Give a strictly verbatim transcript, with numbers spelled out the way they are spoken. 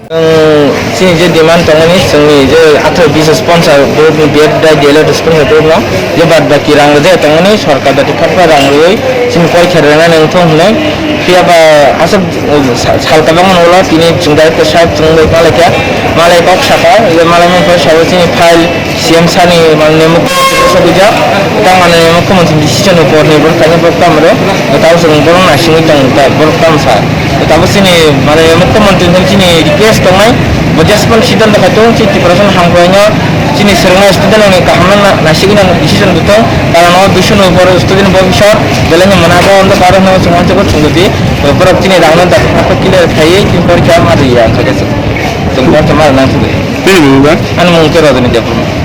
Chwng chini je demand tongmani, chwngni je atharo bish sponsor board ni bed dai delo sponsor board no je bad baki rang rwjak tongmani, sorkar dati khatba rang rwui chini koi khe rwna nang thung hinwi. Phiya ba aswk sal kabang no ulo tini chwng director saheb chwng bai malai kha, malai kok saka, je malai mung khe sabo chini file C M sir ni mananiya mukhyamantri bwsajak, tang mananiya mukhyamantri decision ni por ni borok kaisa borok tamo rw, tamo chwng borok naisingwi tong borok tamo sa. Tamo chini mananiya mukhyamantri no chini request tongnai, bo jespan siddhanto khai tong chini Tiprasa ni hamkrai no chini swrwngnai student rok ni kaham no naisingwi nang decision bwtong, karon o duiso ni upor student bhobishyot belai no mwnabo wngkha, aro no chwng wansa bo chwng di borok chini rang no da clear khaiwi chini porikha ma riya wngkha khe chwng porikha ma rwna thung di. Ani mung khe Rajani Debbarma.